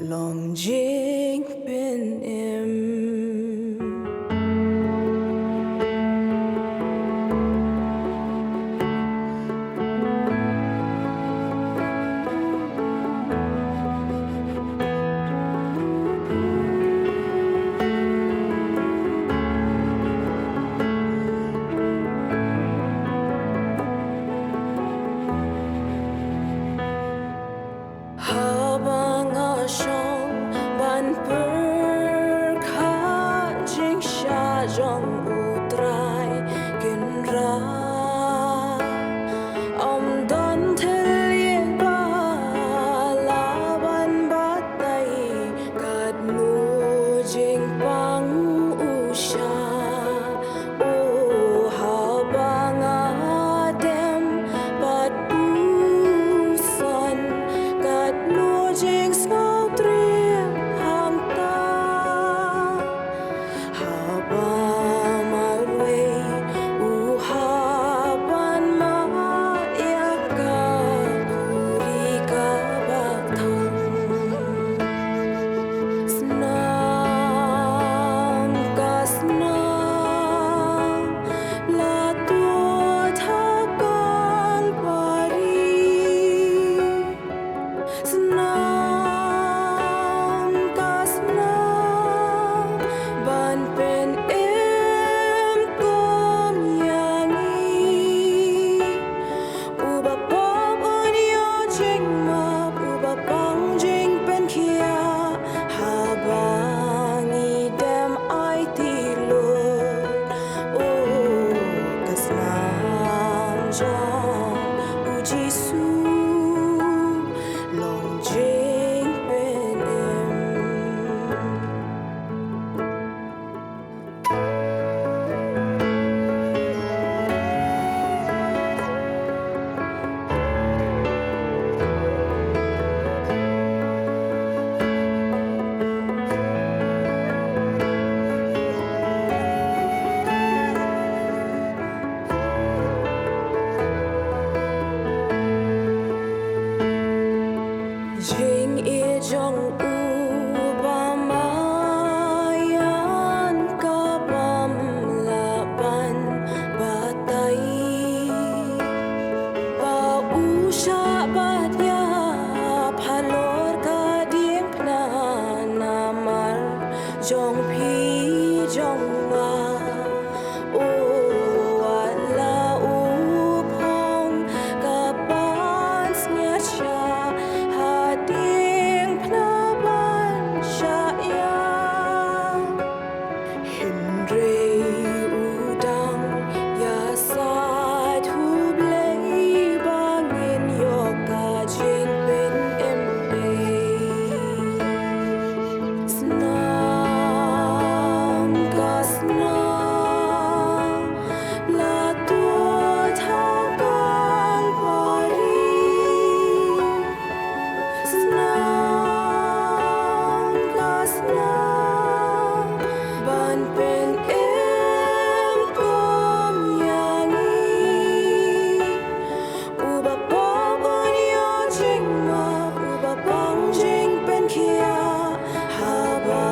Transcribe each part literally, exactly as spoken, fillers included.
Long jingpynim. Haba nga shong ban pyrkhat jingshah jong U Trai Kynrad, ym don thylliej ba lah ban batai katno jingpang u shah. O, haba nga dem bad u Son, katno jingsngewtriem hangta. Haba marwei u hap ban mad ïa ka khuri kaba thang. Snam ka snam, la tuid ha Kalbari. Snam ka snam, ban pynim kum ïa ngi. Uba pop un ïoh jingmap, uba pang jingpynkhiah, haba ngi dem aiti lut. O, ka snam jong U Jisu long jingpynim. Jingïeit jong u ba maïan ka bym lah ban batai. Ba u shah bad ïap halor ka diengphna namar jong phi jong nga. O, wat la u phong ka pansngiat shah ha diengphna ban shah ïa. Hynrei u dang ïasaid ha U Blei ba ngin ïoh ka jingpynim. Snam ka snam, la tuid ha Kalbari. Snam ka snam, ban pynim kum ïa ngi. Uba pop un ïoh jingmap, uba pang jingpynkhiah, haba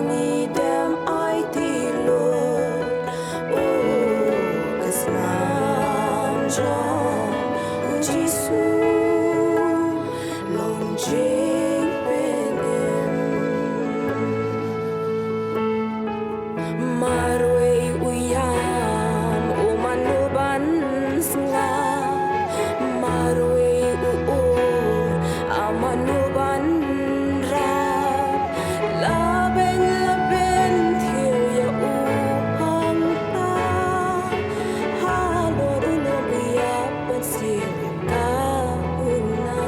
ngi dem aiti lut. O, ka snam jong U Jisu long jingpynim. Marwei u ïam, u mano ban sngap. Marwei u ur, a mano ban rap. La beiñ la beiñ thiah ïa u hangta. Halor u lum u ïap ban siew ka u na.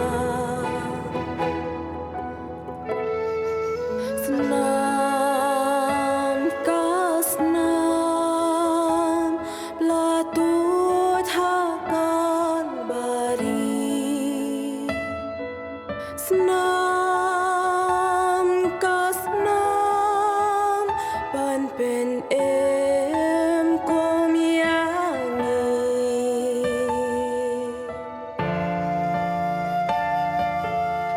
Snam ka snam, la tuid ha Kalbari. Snam ka snam, ban pynim kum ïa ngi.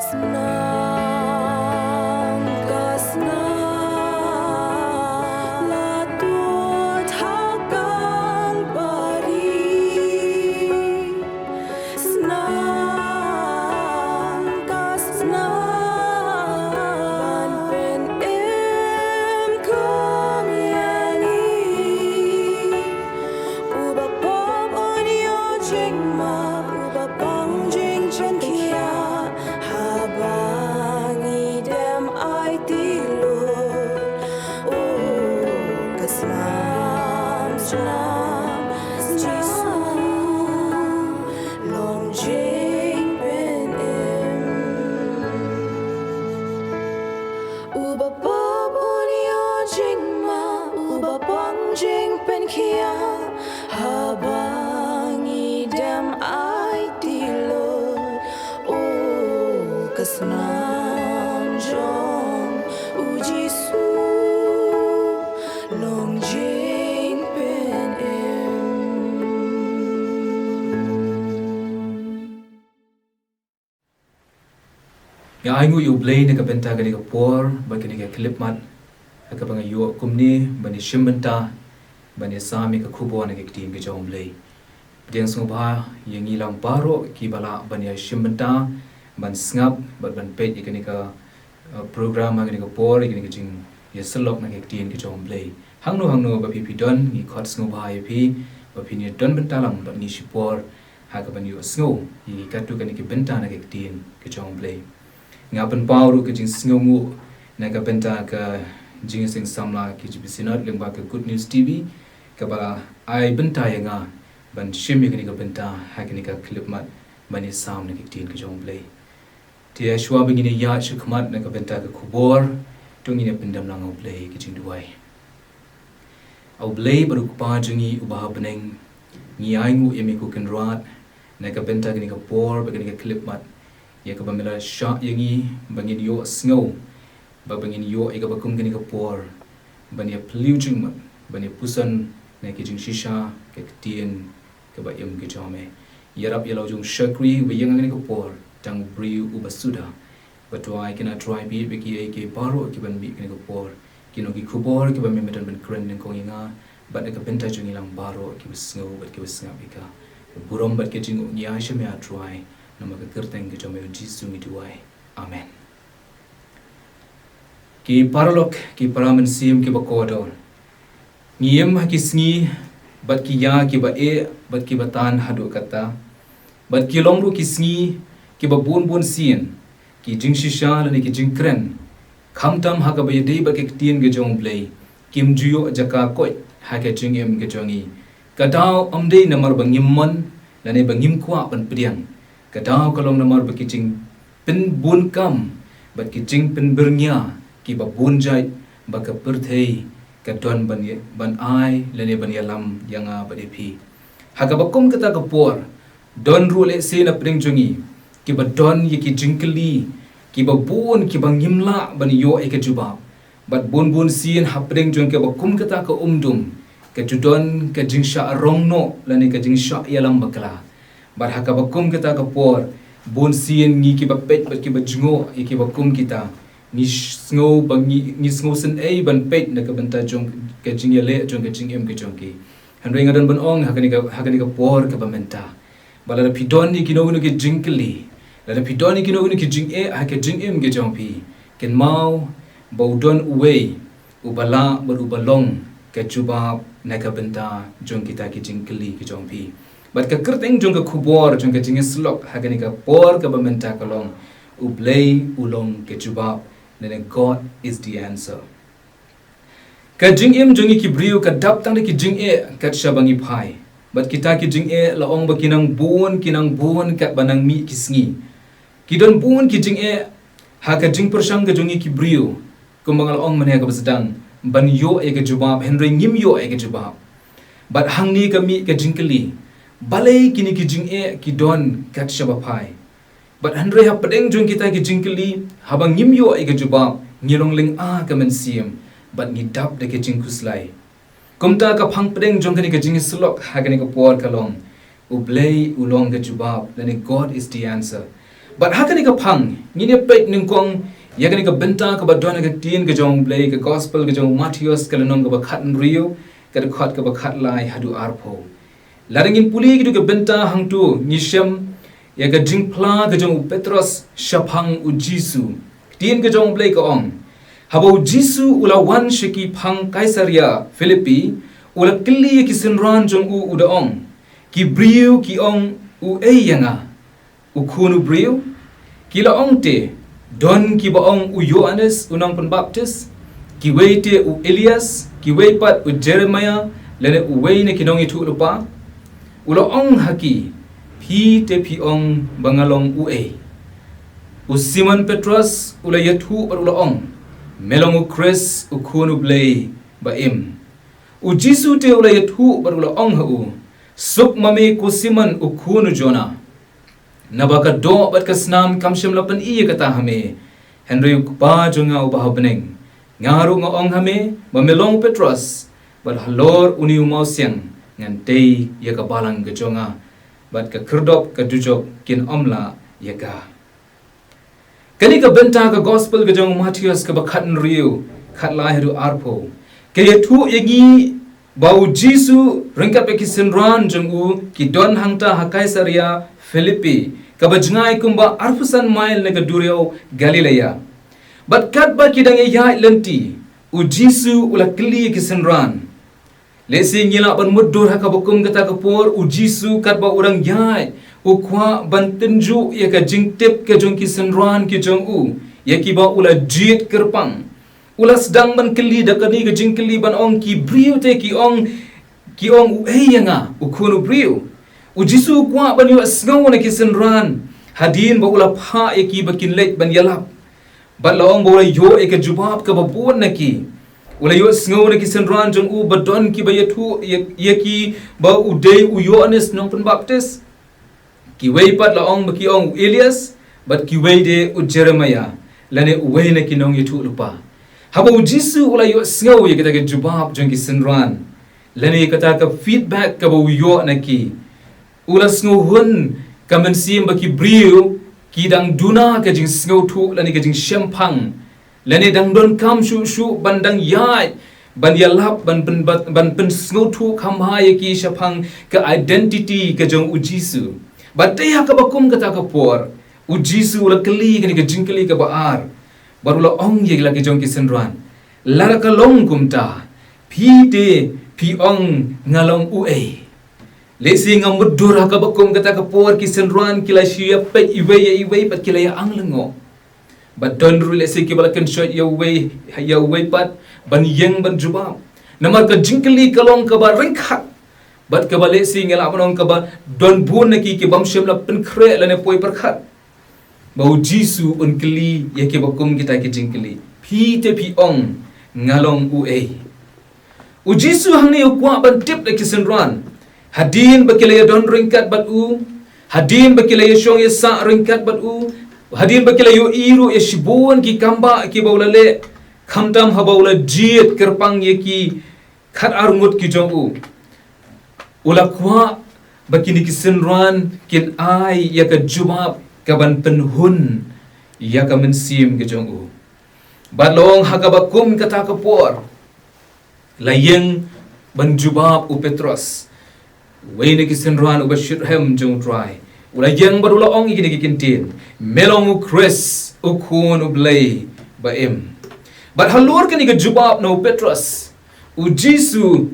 Snam Bapun ïa jingma uba pang jingpynkhia, haba ngi dem aiti lut, u ka snam jong u Jisu long jingpynim. Nga ai nguh ïa U Blei na ka bynta kane ka por bad kane ka khyllipmat ha kaba nga ïoh kumne ban ïa shim bynta ban ïa sam ïa ka khubor na ka ktien ka jong U Blei. Pdiang sngewbha ïa ngi lang baroh kiba lah ban ïa shim bynta ban sngap bad ban peit ïa kane ka, uh, program ha kane ka por, ïa kane ka jingïasyllok na ka ktien ka jong U Blei. Hangno hangno ba phi phi don, ngi khot sngewbha ïa phi ba phin ïa don bynta lang bad ngi shipor ha kaban ïohsngew ïa katto katne ki bynta na ka ktien ka jong U Blei. Nga pynpaw ruh ka jingsngewnguh na ka bynta ka jingïaseng samla K J B Synod lyngba ka Good News T V kaba ai bynta ïa nga ban shim ïa kane ka bynta ha kane ka khyllipmat ban ïa sam na ka ktien ka jong U Blei. Te shuwa ba ngin ïa ïaid shakhmat na ka bynta ka khubor, to ngin ïa pyndem lang ha U Blei ka jingduwai. A U Blei bad U Kpa jong ngi uba ha bneng, ngi ai nguh ïa me ko Kynrad na ka bynta kane ka por bad kane ka khyllipmat ïa kaba me la shah ïa ngi ba ngin ïohsngew bad ba ngin ïoh ïa kaba kum kane ka por ban ïa plie jingmut ban ïa puson na ki jingshisha ka ktien kaba im ka jong me. Ïarap ïa la u jong u shakri uba ïeng ha kane ka por, tang u briew uba suda. Ba Trai, kine Trai, phi ïeit ba kiei kiei baroh kiban mih kane ka por, ki nongkhubor kiba me don ban kren nyngkong ïa nga bad na ka bynta jong ngi lang baroh kiba sngew bad kiba sngap ïa ka. Ka burom bad ka jingïaishah me A Trai, namar ka kyrteng ka jong me U Jisu ngi duwai. Amen. Ki paralok, ki para mynsiem kiba kordor, ngi im ha ki sngi bad ki ïa kiba eh bad kiba tan haduh katta, bad ki long ruh ki sngi kiba bun bun sien ki jingshisha lane ki jingkren, khamtam ha kaba ïadei bad ka ktien ka jong U Blei, kim ju ïoh jaka koit ha ka jingim ka jong ngi. Ka daw ym dei namar ba ngim mon lane ba ngim kwah ban pdiang. Ka daw ka long namar ba ki jingpynbun kam bad ki jingpynbyrngia kiba bun jait ba ka pyrthei ka don ban ïa, ban ai lane ban ïalam ïa nga bad ïa phi. Ha kaba kum kata ka por, don ruh lehse na pdeng jong ngi kiba don ïa ki jingkylli kiba bun kiba ngim lah ban ïoh ïa ka jubab. Bad bun bun sien ha pdeng jong kaba kum kata ka umdum, ka ju don ka jingshah rong noh lane ka jingshah ïalam bakla. Bad ha kaba kum kata ka por, bun sien ngi kiba peit bad kiba jngoh ïa kiba kum kita, ngi sngew ba ngi, ngi sngew sngewsynei ban peit na ka bynta jong ka jingïaleh jong ka jingim ka jong ki. Hynrei nga don ban ong ha kane ka, ha kane ka por kaba mynta, ba lada phi don ïa kino kino ki jingkylli, lada phi don ïa kino kino ki jingeh ha ka jingim ka jong phi, kynmaw ba u don uwei uba lah bad uba long ka jubab na ka bynta jong kita ki jingkylli ki jong phi. Bad ka kyrteng jong ka khubor jong ka jingïasyllok ha kane ka por kaba mynta ka long, U Blei u long ka jubab, lane God is the answer. Ka jingim jong ngi ki briew ka dap tang da ki jingeh kat shaba ngi phai. Bad kita ki jingeh la ong ba ki nang bun, ki nang bun katba nang mih ki sngi. Ki don bun ki jingeh ha ka jingpyrshang ka jong ngi ki briew, kumba nga la ong mynne ha kaba sdang, ban ïoh ïa ka jubab, hynrei ngim ïoh ïa ka jubab. Bad hangne ka mih ka jingkylli, balei kine ki jingeh ki don kat shaba phai? Bad hynrei ha pdeng jong kita ki jingkylli, haba ngim ïoh ïa ka jubab, ngi long lynga ka mynsiem, bad ngi dap da ka jingkhuslai. Kumta ka phang pdeng jong kane ka jingïasyllok ha kane ka por ka long, U Blei u long ka jubab, lane God is the answer. Bad ha kane ka phang, ngin ïa peit nyngkong ïa kane ka bynta kaba don ha ka ktien ka jong U Blei, ka gospel ka jong u Mathaios, ka lynnong kaba khathynriew, ka dkhot kaba khatlai haduh arphew. Lada ngin pule kito ki bynta hangto, ngi shem ïa ka jingphla ka jong u Petros shaphang u Jisu. Ktien ka jong U Blei ka ong, haba u Jisu u la wan sha ki phang Kaisaria Philippi, u la kylli ïa ki synran jong u, u da ong, ki briew ki ong uei ïa nga? U khun u briew? Ki la ong te, don kiba ong u Ïoannis u nongpynbaptis, kiwei te u Elias, kiwei pat u Jeremaïah, lane uwei na ki nongïathuhlypa. U la ong ha ki, phi te phi ong ba nga long uei? U Simon Petros u la ïathuh bad u la ong, Me long u Khrist, u Khun u Blei ba im. U Jisu te u la ïathuh bad u la ong ha u, suk ma me ko Simon u khun u Jona. Naba ka doh bad ka snam kam shym la pyni ïa kata ha me, hynrei u Kpa jong nga uba ha bneng. Nga ruh nga ong ha me ba me long u Petros, bad halor une u mawsiang ngan tei ïa ka balang ka jong nga, bad ka khyrdop ka dujok kin ym lah ïa ka. Kane ka bynta ka gospel ka jong u Mathaios kaba khathynriew, khatlai haduh arphew, ka ïathuh ïa ngi ba u Jisu ryngkat bad ki synran jong u ki don hangta ha Kaisaria Philippi, kaba jngai kumba arphew san mail na ka duriaw Galilea. Bad katba ki dang ïaid lynti, u Jisu u la kylli ïa ki synran. Lehse ngi lah ban mutdur ha kaba kum kata ka por, u Jisu katba u dang ïaid, u kwah ban tynjuh ïa ka jingtip ka jong ki synran ki jong u, ïa kiba u la jied kyrpang. U la sdang ban kylli da kane ka jingkylli ban ong, ki briew te ki ong, ki ong uei ïa nga, u Khun u Briew? U Jisu u kwah ban ïohsngew na ki synran, hadien ba u la phah ïa ki ba kin leit ban ïalap. Bad la ong ba u la ïoh ïa ka jubab kaba bun na ki. U la ïohsngew na ki synran jong u ba don kiba ïathuh ïa, ïa ki ba u dei u Ïoannis Nongpynbaptis. Kiwei pat la ong ba ki ong u Elias, bad kiwei de u Jeremiah, lane uwei na ki nongïathuh lypa. Haba u Jisu u la ïohsngew ïa kata ka jubab jong ki synran, lane kata ka feedback kaba u ïoh na ki, u la sngewhun ka mynsiem ba ki briew ki dang duna ka jingsngewthuh lane ka jingshemphang, lane dang donkam shuh shuh ban dang ïaid ban ïalap ban pyn, ban, ban pynsngewthuh kham bha ïa ki shaphang ka identity ka jong u Jisu. Bad te ha kaba kum kata ka por, u Jisu u la kylli kane ka jingkylli kaba ar. Bad u la ong ïa la ki jong ki synran, lada ka long kumta, phi te phi ong nga long uei? Lehse nga mutdur ha kaba kum kata ka por, ki synran ki la shu ïa peit iwei ïa iwei bad ki la ïa ang lyngngoh. Bad don ruh lehse kiba la kynshoit ïa uwei ïa uwei pat ban ïeng ban jubab. Namar ka jingkylli ka long kaba ryngkat, bad kaba lehse ngi lah ban ong kaba don bun na ki ki bym shym la pynkhreh lane poi pyrkhat. Ba u Jisu un kylli ïa kiba kum kita ki jingkylli, phi te phi ong nga long uei? U Jisu hangne u kwah ban tip da ki synran, hadien ba ki la ïa don ryngkat bad u, hadien ba ki la ïa shong ïa sah ryngkat bad u, hadien ba ki la ïohi ruh ïa shibun ki kambah kiba u la leh, khamtam haba u la jied kyrpang ïa ki khat ar ngut ki jong u. U la kwah ba kine ki synran kin ai ïa ka jubab kaban pynhun ïa ka mynsiem ka jong u. Bad la ong ha kaba kum kata ka por, la ïeng ban jubab u Petros, uwei na ki synran uba shitrhem jong u Trai. U la ïeng bad u la ong ïa kine ki ktien, me long u Khrist, u Khun u Blei ba im. Bad halor kane ka jubab na u Petros, u Jisu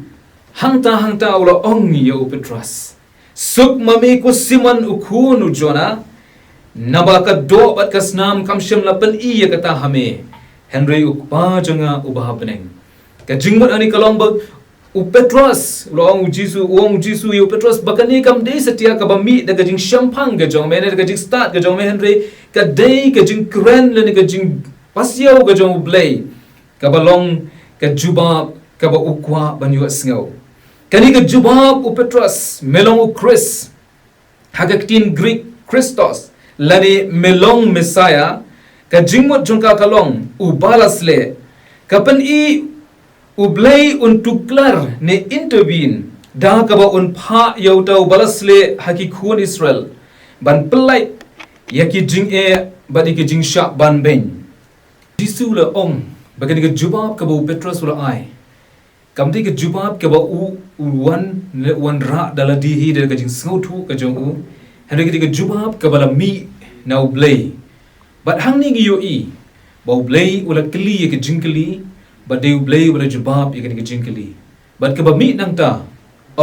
hangta hangta u la ong ïa u Petros, suk ma me ko Simon u khun u Jona, naba ka doh bad ka snam kam shym la pyni ïa kata ha me, hynrei u Kpa jong nga uba ha bneng. Ka jingmut hangne ka long ba u Petros, u la ong u Jisu, u ong u Jisu ïa u Petros ba kane kam dei satia kaba mih da ka jingshemphang ka jong me, ne da ka jingstad ka jong me, hynrei ka dei ka jingkren lane ka jingpasiaw ka jong u Blei, kaba long ka jubab kaba u kwah ban ïohsngew. Kane ka jubab u Petros, me long u Khrist, ha ka ktien Greek Christos, lane me long Messiah, ka jingmut jong ka ka long uba la sleh. Ka pyni u Blei un tuklar ne intervene da kaba un phah ïa uta uba la sleh ha ki khun Israel ban pyllait ïa ki jingeh bad ïa ki jingshah banbeiñ. Jisu u la ong ba kane ka jubab kaba u Petros u la ai, kam dei ka jubab kaba u, u wan, ne u wanrah da lade hi da ka jingsngewthuh ka jong u. Hynrei ka dei ka jubab kaba la mih na u Blei. Bad hangne ngi ïohi ba u Blei u la kylli ïa ka jingkylli, bad dei u Blei uba la jubab ïa kane ka jingkylli. Bad kaba mih nangta,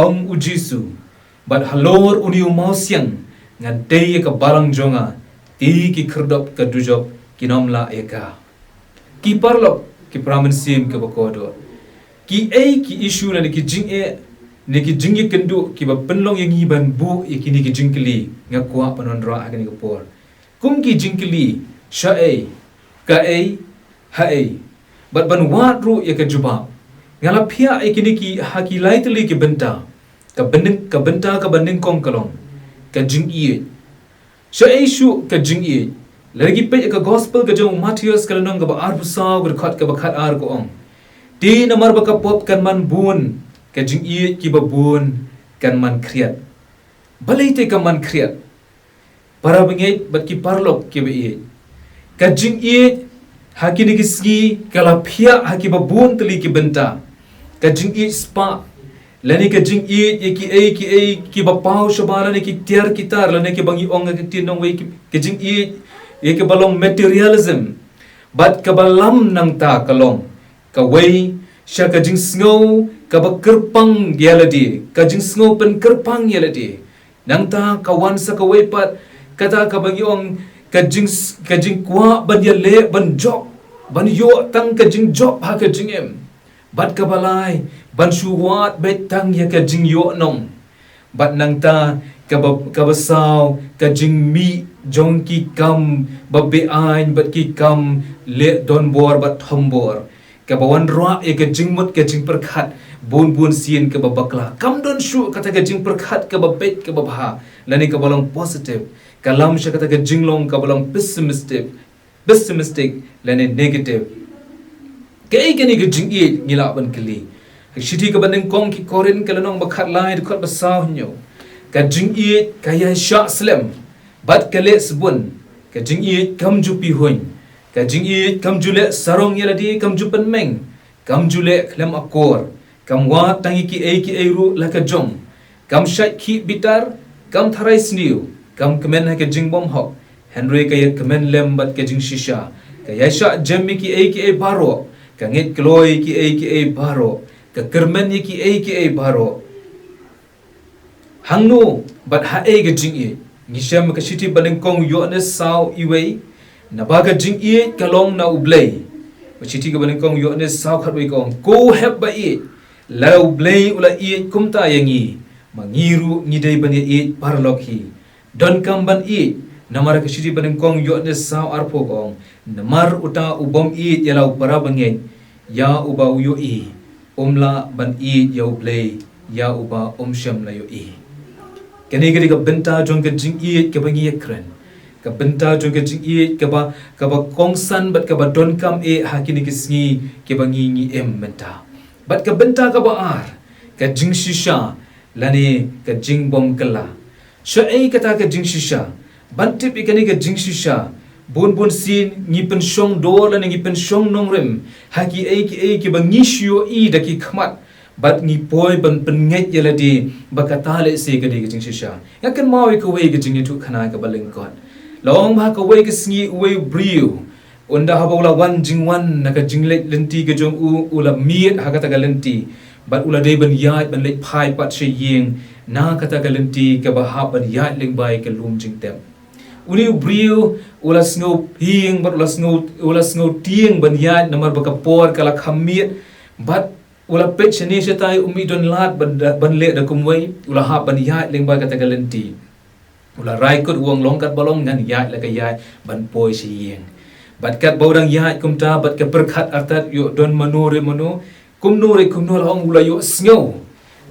ong u Jisu, bad halor une u mawsiang ngan tei ïa ka balang jong nga, te ki khyrdop ka dujok kin ym lah ïa ka. Ki paralok, ki para mynsiem kiba kordor, kiei ki issue lane ki jingeh ne ki jingïakynduh kiba pynlong ïa ngi ban buh ïa kine ki jingkylli, nga kwah ban wanrah ha kane ka por. Kum ki jingkylli, shaei, kaei, haei, Bad ban wad ruh ïa ka jubab. Nga la phiah ïa kine ki ha ki lai tylli ki bynta. Ka bynta, ka bynta kaba nyngkong ka long ka jingïeit. Shaei shuh ka jingïeit? Lada ngi peit ïa ka gospel ka jong u Mathaios ka lynnong kaba arphew saw ka dkhot kaba khatar ka ong, te namar ba ka pop kan man bun, ka jingïeit kiba bun kan man khriat. Balei te ka man khriat? Para bangeit bad ki paralok kiba ïeit, ka jingïeit ha kine ki sngi ka la phiah ha kiba bun tylli ki bynta. Ka jingïeit spah, lane ka jingïeit ïa kiei kiei kiba paw shabar, lane ki tiar ki tar, lane kiba ngi ong ha ka ktien nongwei ki, ka jingïeit ïa kiba long materialism. Bad kaba lam nangta ka long kawei sha ka jingsngew kaba kyrpang ïa lade, ka jingsngew pynkyrpang ïa lade. Nangta ka wan sa kawei pat, kata kaba ngi ong ka jing, ka jingkwah ban ïaleh, ban jop, ban ïoh tang ka jingjop ha ka jingim. Bad kaba lai, ban shu wad beit tang ïa ka jingïohnong. Bad nangta kaba, kaba saw, ka jingmih jong ki kam ba be-aiñ bad ki kam leh donbor bad thombor, kaba wanrah ïa ka jingmut ka jingpyrkhat bun bun sien kaba bakla. Kam don shuh kata ka jingpyrkhat kaba beit kaba bha, lane kaba long positive. Ka lam sha kata ka jinglong kaba long pessimistic, pessimistic lane negative. Kaei kane ka jingïeit, ngi lah ban kylli? Ka shithi kaba nyngkong ki Korinth ka lynnong ba khatlai dkhot ba saw hynñiew. Ka jingïeit ka ïaishah slem bad ka leh sbun. Ka jingïeit kam ju pihuiñ. Ka jingïeit kam ju leh sarong ïa lade, kam ju pynmeng, kam ju leh khlem akor, kam wad tang ïa kiei kiei ruh la ka jong. Kam shait khih bitar, kam tharai sniew, kam kmen ha ka jingbymhok, hynrei ka ïakmen lem bad ka jingshisha. Ka ïaishah jem ïa kiei kiei baroh, ka ngeit kloi ïa kiei kiei baroh, ka kyrmen ïa kiei kiei baroh. Hangno bad haei ka jingïeit? Ngi shem ka shithi ba nyngkong u Ïoannis saw iwei, naba ka jingïeit ka long na U Blei. Ka shithi kaba nyngkong u Ïoannis saw khatwei ka ong, ko hep ba ïeit, lada U Blei u la ïeit kumta ïa ngi, ma ngi ruh ngi dei ban ïa ïeit paralok hi. Donkam ban ïeit, namar ka shithi ba nyngkong u Ïoannis saw arphew ka ong, namar uta u bym ïeit ïa la u para bangeit, ïa uba u ïohi, um lah ban ïeit ïa U Blei ïa uba um shym la ïohi. Kane ka dei ka bynta jong ka jingïeit kaba ngi ïakren. Ka bynta jong ka jingïeit kaba, kaba kongsan bad kaba donkam eh ha kine ki sngi kiba ngi, ngi im mynta. Bad ka bynta kaba ar, ka jingshisha lane ka jingbymkylla. Shaei kata ka jingshisha? Ban tip ïa kane ka jingshisha, bun bun sien ngi pynshong dor lane ngi pynshong nongrim ha kiei kiei kiba ngi shu ïohi da ki khmat, bad ngi poi ban pynngeit ïa lade ba kata lehse ka dei ka jingshisha. Nga kynmaw ïa kawei ka jingïathuhkhana kaba lyngkot. La ong ba ha kawei ka sngi uwei u briew, ynda haba u la wan jingwan na ka jingleit lynti ka jong u, u la miet ha kata ka lynti, bad u la dei ban ïaid ban leit phai pat sha ïing na kata ka lynti kaba hap ban ïaid lyngba ïa ka lum jingtep. Une u briew u la sngewphieng bad u la sngew, u la sngewtieng ban ïaid namar ba ka por ka la kham miet, bad u la peit shane shatai, um i don lad ban, ban leh da kumwei, u la hap ban ïaid lyngba kata ka lynti. U la rai kut, u ong long katba long, ngan ïaid la ka ïaid ban poi sha ïing. Bad katba u dang ïaid kumta, bad ka pyrkhat artat ïoh don mano re mano, kumno re kumno, la ong u la ïohsngew.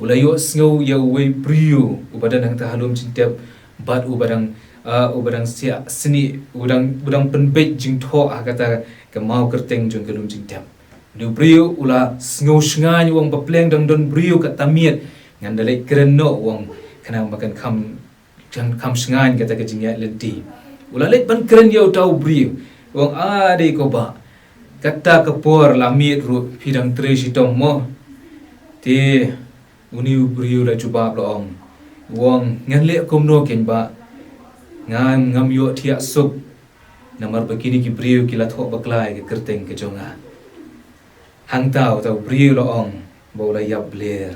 U la ïohsngew ïa uwei u briew uba don hangta ha lum jingtep, bad uba dang, ah, uba dang siah snieh, u dang, u dang pynbeit jingthoh ha kata ka maw kyrteng jong ka lum jingtep. Une u briew u la sngew shngaiñ, u ong ba pleng dang don briew katta miet, ngan da leit kren noh, u ong, khnang ba kan kham, kan kham shngaiñ kata ka jingïaid lynti. U la leit ban kren ïa uta u briew, u ong, a dei ko bah, kata ka por la miet ruh phi dang trei shitom mo? Te une u briew la jubab, la ong, u ong, ngan leh kumno keiñ bah, nga ngam ïoh thiah suk, namar ba kine ki briew ki la thoh bakla ïa ka kyrteng ka jong nga. Hangta uta u briew, la ong, ba u la ïap bler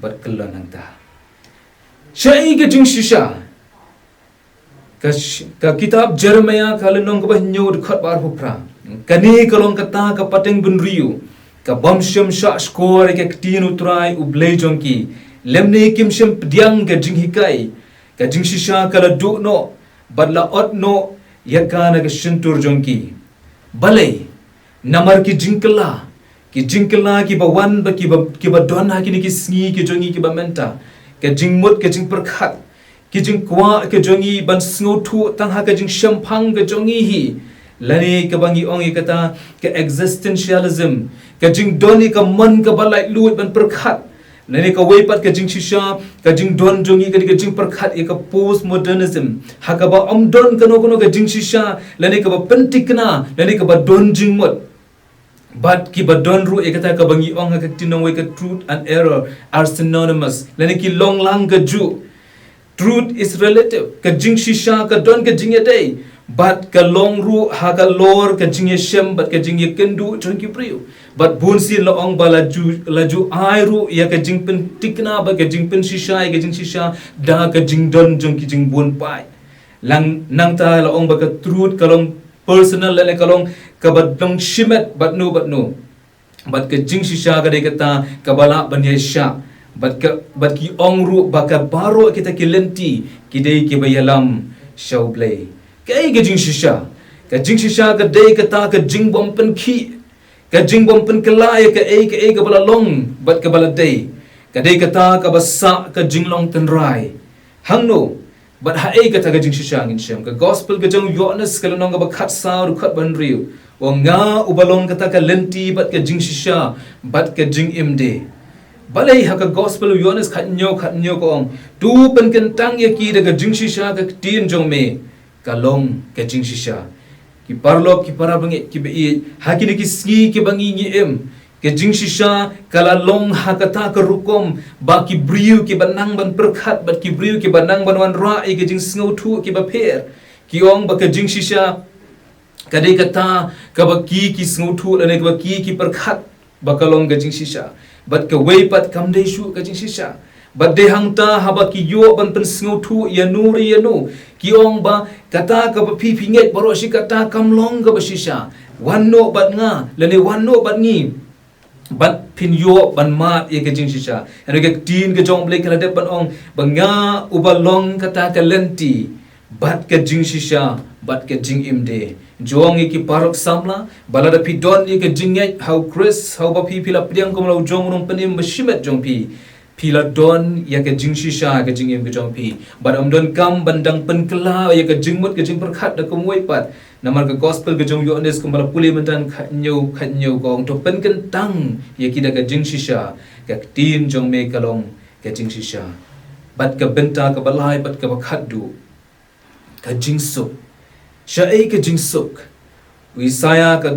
bad kyllon hangta. Shaei ka jingshisha? Ka sh-, ka kitab Jeremiah ka lynnong kaba hynñiew dkhot ba arphew phra. Kane ka long kata ka pateng bynriew kabym shym shah shkor ïa ka ktien U Trai U Blei jong ki, lymne kim shym pdiang ka jinghikai. Ka jingshisha ka la duh noh bad la ot noh ïa ka na ka shyntur jong ki. Balei? Namar ki jingkylla, ki jingkylla kiba wan bad kiba, kiba don ha kine ki sngi ki jong ngi kiba mynta, ka jingmut, ka jingpyrkhat, ki jingkwah ki jong ngi ban sngewthuh tang ha ka jingshemphang ka jong ngi hi, lane kaba ngi ong ïa kata ka existentialism, ka jingdon ïa ka mon kaba laitluid ban pyrkhat, lane kawei pat ka jingshisha, ka jingdon jong ngi kane ka jingpyrkhat ïa ka postmodernism, ha kaba ym don kano kano ka jingshisha, lane kaba pynthikna, lane kaba don jingmut. Bad kiba don ruh ïa kata kaba ngi ong ha ka ktien nongwei ka truth and error are synonymous, lane ki long lang kajuh. Truth is relative, ka jingshisha ka don ka jingïadei, bad ka long ruh ha ka lor ka jingïashem bad ka jingïakynduh jong ki briew. Bad bunsien la ong ba la ju, la ju ai ruh ïa ka jingpynthikna bad ka jingpynshisha ïa ka jingshisha da ka jingdon jong ki jingbun paid. Lang nangta la ong ba ka truth ka long personal, lane ka long kaba long shimet bad no bad no. Bad ka jingshisha ka dei kata kaba lah ban ïaishah. Bad ka, bad ki ong ruh ba ka baroh kita ki lynti ki dei kiba ïalam sha U Blei. Kaei ka jingshisha? Ka jingshisha ka dei kata ka jingbym pynkhih, ka jingbym pynkylla ïa kaei kaei kaba la long bad kaba la dei. Ka dei kata kaba sah ka jinglong tynrai. Hangno bad haei kata ka jingshisha ngin shem? Ka gospel ka jong u Ïoannis ka lynnong kaba khatsaw, dkhot ba hynriew. Ong, nga uba long kata ka lynti bad ka jingshisha bad ka jingim de. Balei ha ka gospel u Ïoannis khathynñiew khathynñiew ka ong, to pynkyntang ïa ki da ka jingshisha ka ktien jong me ka long ka jingshisha. Ki paralok, ki para bangeit kiba ïeit, ha kine ki sngi kiba ngi ngi im, ka jingshisha ka la long ha kata ka rukom ba ki briew kiba nang ban pyrkhat bad ki briew kiba nang ban wanrah ïa ka jingsngewthuh kiba pher ki ong ba ka jingshisha ka dei kata kaba ki, ki sngewthuh lane kaba ki, ki pyrkhat ba ka long ka jingshisha. Bad kawei pat kam dei shuh ka jingshisha. Bad dei hangta haba ki ïoh ban pynsngewthuh ïa no re ïa no, ki ong ba kata kaba phi phi ngeit baroh shi katta kam long kaba shisha. Wan noh bad nga, lane wan noh bad ngi. Bad phin ïoh ban mad ïa ka jingshisha. Hynrei ka ktien ka jong U Blei ka la dep ban ong ba nga uba long kata ka lynti bad ka jingshisha bad ka jingim de. Jong ngi ki paralok samla, ba lada phi don ïa ka jingngeit ha U Khrist, ha uba phi phi la pdiang kum u nongpynim bashimet jong phi, phi la don ïa ka jingshisha ka jingim ka jong phi. Bad ym donkam ban dang pynkylla ïa ka jingmut ka jingpyrkhat da kumwei pat. Namar ka gospel ka jong u Ïoannis kumba la pule mynta khathynñiew khathynñiew ka ong, to pynkyntang ïa ki da ka jingshisha, ka ktien jong me ka long ka jingshisha. Bad ka bynta kaba lai bad kaba khatduh, ka jingsuk. Shaei ka jingsuk? U Isaïah ka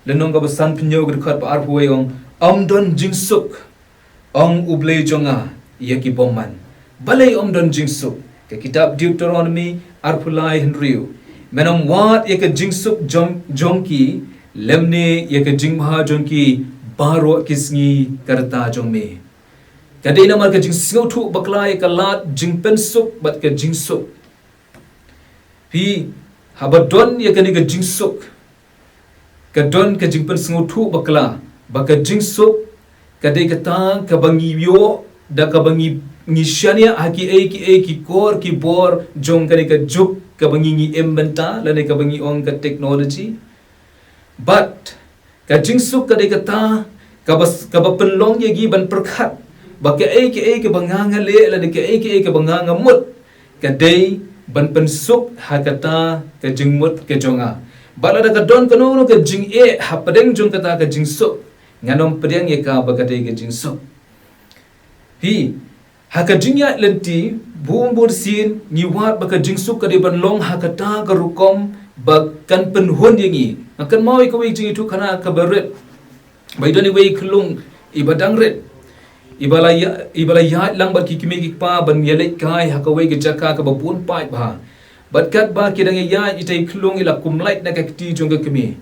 lynnong kaba sanphew hynñiew ka dkhot ba arphew wei ong, ym don jingsuk, ong U Blei jong nga ïa ki bymman. Balei ym don jingsuk? Ka kitab Deuteronomy arphew lai hynriew, men ym wad ïa ka jingsuk jong, jong ki, lymne ïa ka jingbha jong ki baroh ki sngi ka rta jong me. Ka dei namar ka jingsngewthuh bakla ïa ka lad jingpynsuk bad ka jingsuk. Phi, haba don ïa kane ka jingsuk, ka don ka jingpynsngewthuh bakla ba ka jingsuk ka dei kata kaba ngi ïoh da kaba ngi, ngi shaniah ha kiei kiei ki kor ki bor jong kane ka juk kaba ngi, ngi im mynta, lane kaba ngi ong ka technology. Bad ka jingsuk ka dei kata kaba, kaba pynlong ïa ngi ban pyrkhat ba kaei kaei kaba nga nga leh lane kaei kaei kaba nga nga mut, ka dei ban pynsuk ha kata ka jingmut ka jong nga. Bad lada ka don kano kano ka jingeh hapdeng jong kata ka jingsuk, ngan ym pdiang ïa ka ba ka dei ka jingsuk. Phi, ha ka jingïaid lynti, bun bun sien ngi wad ba ka jingsuk ka dei ban long ha kata ka rukom ba kan pynhun ïa ngi. Nga kynmaw ïa kawei ka jingïathuhkhana kaba rit, ba i don iwei i khyllung iba dang rit, iba la ïa, iba la ïaid lang bad ki kmie ki kpa ban ïaleit kai ha kawei ka jaka kaba bun paid bha. Bad katba ki dang ïaid, ita i khyllung i la kum lait na ka kti jong ka kmie.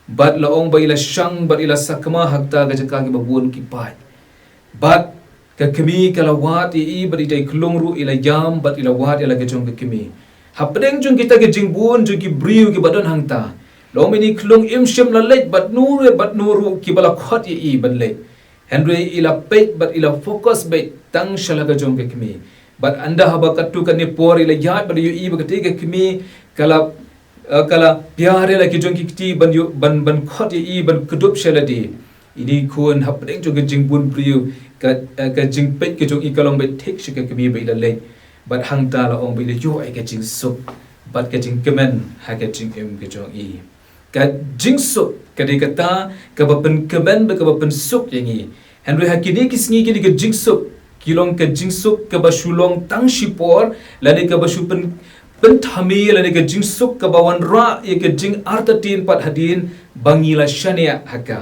Bad la ong ba i la shang bad i la sakma ha kata ka jaka kiba bun ki paid. Bad ka kmie ka la wad ïa i bad ita i khyllung ruh i la ïam bad i la wad ïa la ka jong ka kmie. Hapdeng jong kita ki jingbun jong ki briew kiba don hangta, la ong ba ine i khyllung im shym la leit bad no re bad no ruh kiba la khot ïa i ban leit. Hynrei i la peit bad i la focus beit tang sha la ka jong ka kmie. Bad ynda haba katto katne por i la ïaid bad i ïohi ba katei ka kmie ka la Eh, ka la pia re la ki jong ki kti ban yu, ban, ban khot ïa i ban kdup sha lade. Ini khun hapdeng jong ka jingbun briew, ka, eh, ka jingpeit ka jong i ka long beit thik sha ka kmie ba i la leit. Bad hangta la ong ba i la ïoh ïa ka jingsuk bad ka jingkmen ha ka jingim ka jong i. Ka jingsuk ka dei kata kaba pynkmen bad kaba pynsuk ïa ngi. Hynrei ha kine ki sngi kine ka jingsuk ki long ka jingsuk kaba shu long tang shipor, lane kaba shu pyn, pynthame, lane ka jingsuk kaba wanrah ïa ka jingartatien pat hadien ba ngi la shaniah ha ka.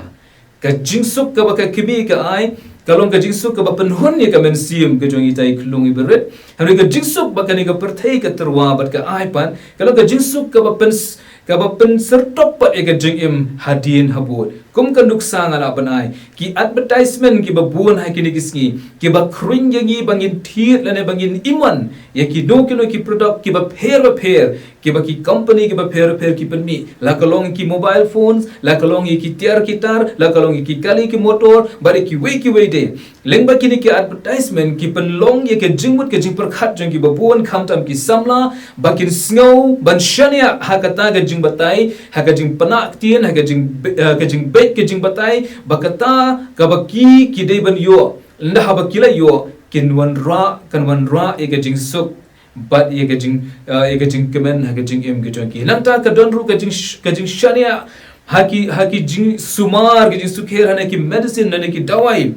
Ka jingsuk kaba ka kmie ka ai ka long ka jingsuk kaba pynhun ïa ka mynsiem ka jong itai khlung ibarit. Hynrei ka jingsuk ba kane ka pyrthei ka tyrwa bad ka ai pat ka long ka jingsuk kaba pyns, kaba pynsyrtok pat ïa ka jingim hadien habud. Kum ka nuksa nga la ban ai, ki advertisement kiba bun ha kine ki sngi kiba khring ïa ngi ba ngin thied lane ba ngin imon ïa kino kino ki product kiba pher ba pher, kiba ki company kiba pher ba pher ki pynmih, la ka long ki mobile phones, la ka long ïa ki tiar ki tar, la ka long ïa ki kali ki motor, bad ïa kiwei kiwei de. Lyngba kine ki advertisement ki pynlong ïa ka jingmut ka jingpyrkhat jong kiba bun khamtam ki samla ba kin sngew ban shaniah ha kata ka jingbatai, ha ka jingpynah ktien, ha ka jing, ha ka jingbeit ka jingbatai ba kata kaba ki, ki dei ban ïoh. Ynda haba ki la ïoh kin wanrah, kan wanrah ïa ka jingsuk bad ïa ka jing, eh, ïa ka jingkmen ha ka jingim ka jong ki. Nangta ka don ruh ka jing, ka jingshaniah ha ki, ha ki jingsumar, ka jingsukher, ha ki medicine, ha ki dawai.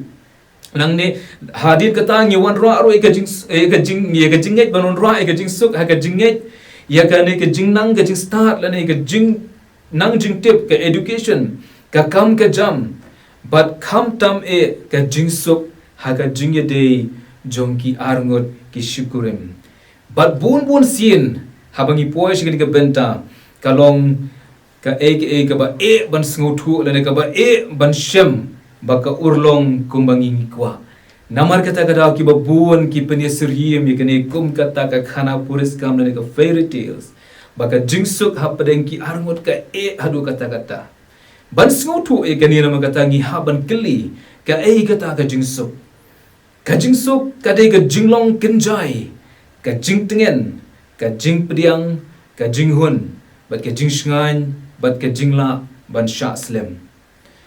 Nangne hadien kata ngi wanrah ruh ïa ka jing, ïa ka jing, ïa ka jingngeit ban wanrah ïa ka jingsuk ha ka jingngeit, ïa kane ka jingnang ka jingstad lane ka jingnang jingtip, ka education, ka kam ka jam. Bad khamtam eh ka jingsuk ha ka jingïadei jong ki arngut ki shikurim. Bad bun bun sien haba ngi poi sha kane ka bynta ka long kaei kaei kaba eh ban sngewthuh lane kaba eh ban shem ba ka urlong kumba ngi ngi kwah. Namar kata ka daw kiba bun ki pynïasyriem ïa kane kum kata ka khana puriskam lane ka fairy tales ba ka jingsuk hapdeng ki arngut ka eh haduh katta katta. Ban sngewthuh ïa kane namar kata ngi hap ban kylli kaei kata ka jingsuk. Ka jingsuk ka dei ka jinglong kynjai, ka jingtngen, ka jingpdiang, ka jinghun, bad ka jingshngaiñ, bad ka jinglah ban shah slem.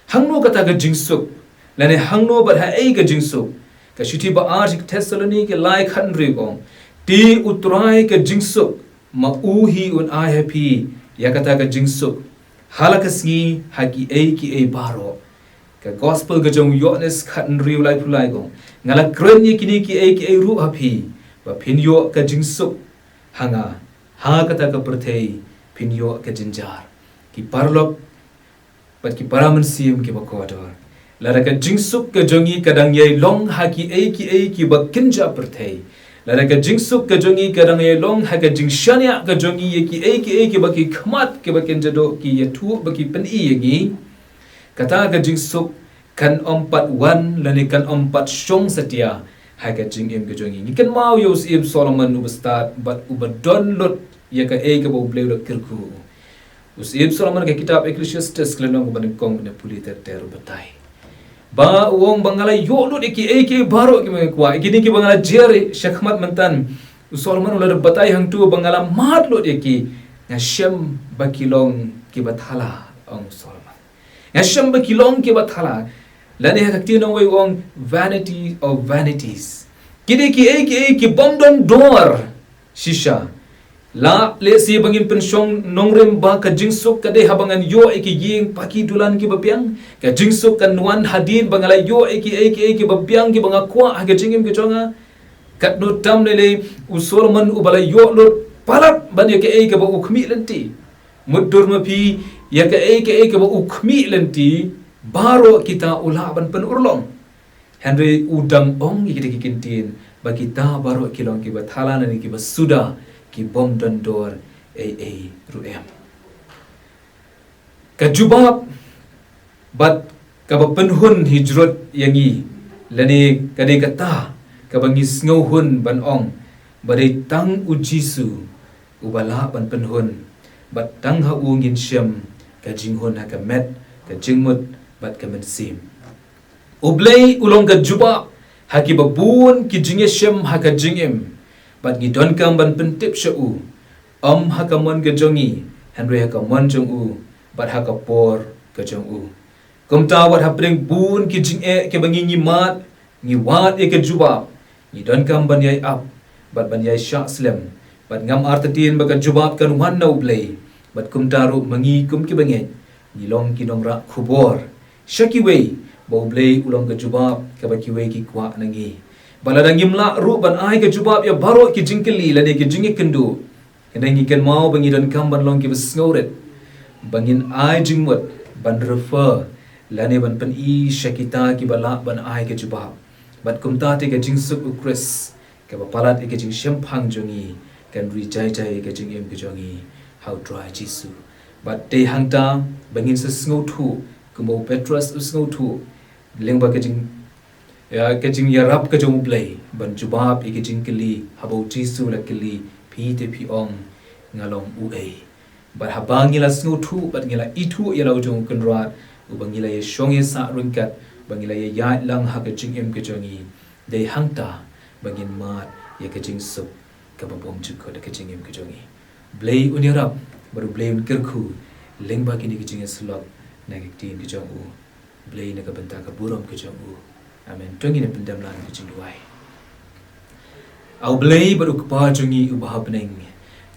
Hangno kata ka jingsuk, lane hangno bad haei ka jingsuk? Ka shithi ba ar sha ki Thessaloni ka lai khathynriew ka ong, te U Trai ka jingsuk ma u hi un ai ha phi ïa kata ka jingsuk ha la ka sngi ha kiei kiei baroh. Ka gospel ka jong u Ïoannis khathynriew laiphew lai ka ong, nga la kren ïa kine kiei kiei ruh ha phi ba phin ïoh ka jingsuk ha nga, ha kata ka pyrthei phin ïoh ka jynjar. Ki paralok bad ki para mynsiem kiba kordor, lada ka jingsuk ka jong ngi ka dang ïai long ha kiei kiei kiba kynja pyrthei, lada ka jingsuk ka jong ngi ka dang ïai long ha ka jingshaniah ka jong ngi ïa kiei kiei kiba ki khmat kiba kynja doh ki ïathuh ba ki pyni ïa ngi, kata ka jingsuk kan ym pat wan lane kan ym pat shong satia ha ka jingim ka jong ngi. Ngi kynmaw ïa u Syiem Solomon uba stad bad uba don lut ïa kaei kaba U Blei u la kyrkhu. U Syiem Solomon ka kitab Ecclesiastes ka lynnong kaba nyngkong, ka dkhot ba nyngkong ter ter u batai ba u ong ba nga la ïoh lut ïa kiei kiei baroh kiba nga kwah, ïa kine kiba nga la jer shakhmat mynta. U Solomon u la batai hangtu ba nga la mad lut ïa ki, nga shem ba ki long kiba thala, ong u Solomon. Nga shem ba ki long kiba thala. Lane ha ka ktien nongwei u ong vanity of vanities. Ki dei kiei kiei kibym don dor shisha. La lehse ba ngin pynshong nongrim ba ka jingsuk ka dei haba ngan ïoh ïa ki ïing paki dulan kiba biang. Ka jingsuk kan wan hadien ba nga la ïoh ïa kiei kiei kiba biang kiba nga kwah ha ka jingim ka jong nga. Katno tam lei lei u Solomon uba la ïoh lut palat ban ïa kaei kaba u khmih lynti. Mutdur ma phi, ïa kaei kaei kaba u khmih lynti baroh kita u lah ban pynurlong. Hynrei u dang ong ïa kita ki kyntien ba kita baroh ki long kiba thala ne kiba suda, kibym don dor ei ei ruh em. Ka jubab bad kaba pynhun hi jrut ïa ngi, lane ka dei kata kaba ngi sngewhun ban ong ba dei tang U Jisu uba lah ban pynhun, bad tang ha u ngin shem ka jinghun ha ka met, ka jingmut bad ka mynsiem. U Blei u long ka jubab ha kiba bun ki jingïashem ha ka jingim, bad ngi donkam ban pyntip sha u, ym ha ka mon ka jong ngi, hynrei ha ka mon jong u, bad ha ka por ka jong u. Kumta wat hapdeng bun ki jingeh kiba ngi ngi mad, ngi wad ïa ka jubab, ngi donkam ban ïai ap, bad ban ïai shah slem, bad ngam artatien ba ka jubab kan wan na U Blei, bad kumta ruh ma ngi kum kiba ngeit, ngi long ki nongrah khubor sha kiwei, ba U Blei u long ka jubab kaba kiwei ki kwah na ngi. Bad lada ngim lah ruh ban ai ka jubab ïa baroh ki jingkylli lane ki jingïakynduh, hynrei ngi kynmaw ba ngi donkam ban long kiba sngewrit, ba ngin ai jingmut ban refer lane ban pyni sha kita kiba lah ban ai ka jubab. Bad kumta te ka jingsuk U Khrist kaba palat ïa ka jingshemphang jong ngi kan ri jai jai ïa ka jingim ka jong ngi ha U Trai Jisu. Bad dei hangta ba ngin sa sngewthuh kumba u Petros u sngewthuh lyngba ka jing ïa ka jingïarap ka jong U Blei ban jubab ïa ka jingkylli haba U Jisu u la kylli, phi te phi ong nga long uei? Bad haba ngi la sngewthuh bad ngi la ithuh ïa la u jong u Kynrad, uba ngi la ïa shong ïa sah ryngkat, ba ngi la ïa ïaid lang ha ka jingim ka jong ngi, dei hangta ba ngin mad ïa ka jingsuk kaba bymjukut ha ka jingim ka jong ngi. Blei un ïarap bad U Blei un kyrkhu lyngba kine ki jingïasyllok na ka ktien ka jong u. Blei na ka bynta ka burom ka jong u. Amen. To ngin ïa pyndem lang ka jingduwai. A U Blei bad U Kpa jong ngi uba ha bneng,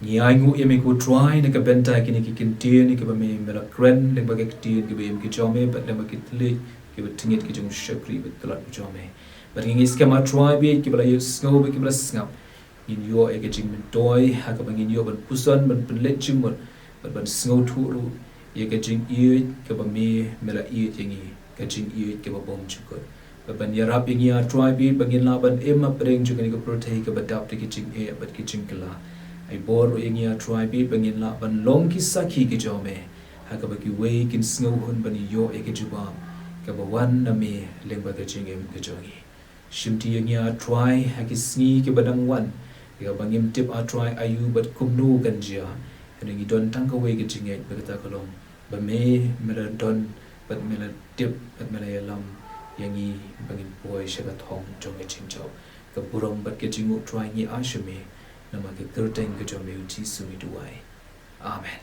ngi ainguh ïa me ko Trai na ka bynta kine ki ktien kiba me me la kren lyngba ka ktien kaba im ka jong me bad lyngba ki thylliej kiba tyngit ki jong u shakri bad tlot ka jong me. Bad ngi ngeit skhem A Trai bad kiba la ïohsngew bad kiba la sngap, ngin ïoh ïa ka jingmyntoi ha kaba ngin ïoh ban puson, ban pynleit jingmut bad ban sngewthuh ruh ïa ka jingïeit kaba me me la ïeit ïa ngi, ka jingïeit kaba bymjukut. Bad ban ïarap ïa ngi A Trai bad ba ngin lah ban im hapdeng jong kane ka pyrthei kaba dap da ki jingeh bad ki jingkylla. Ai bor ruh ïa ngi A Trai bad ba ngin lah ban long ki sakhi ki jong me ha kaba kiwei kin sngewhun ban ïoh ïa ka jubab kaba wan na me lyngba ka jingim ka jong ngi. Shimti ïa ngi A Trai ha ki sngi kiba dang wan, ïa kaba ngim tip A Trai aïu bad kumno kan jia. Hynrei ngi don tang kawei ka jingngeit ba kata ka long ba me me la don bad me la tip bad me la ïalam ïa ngi ba ngin poi sha ka thong jong ka jingjop. Ka burom bad ka jingngeit Trai ngi ai sha me, namar ka kyrteng ka jong me U Jisu ngi duwai. Amen.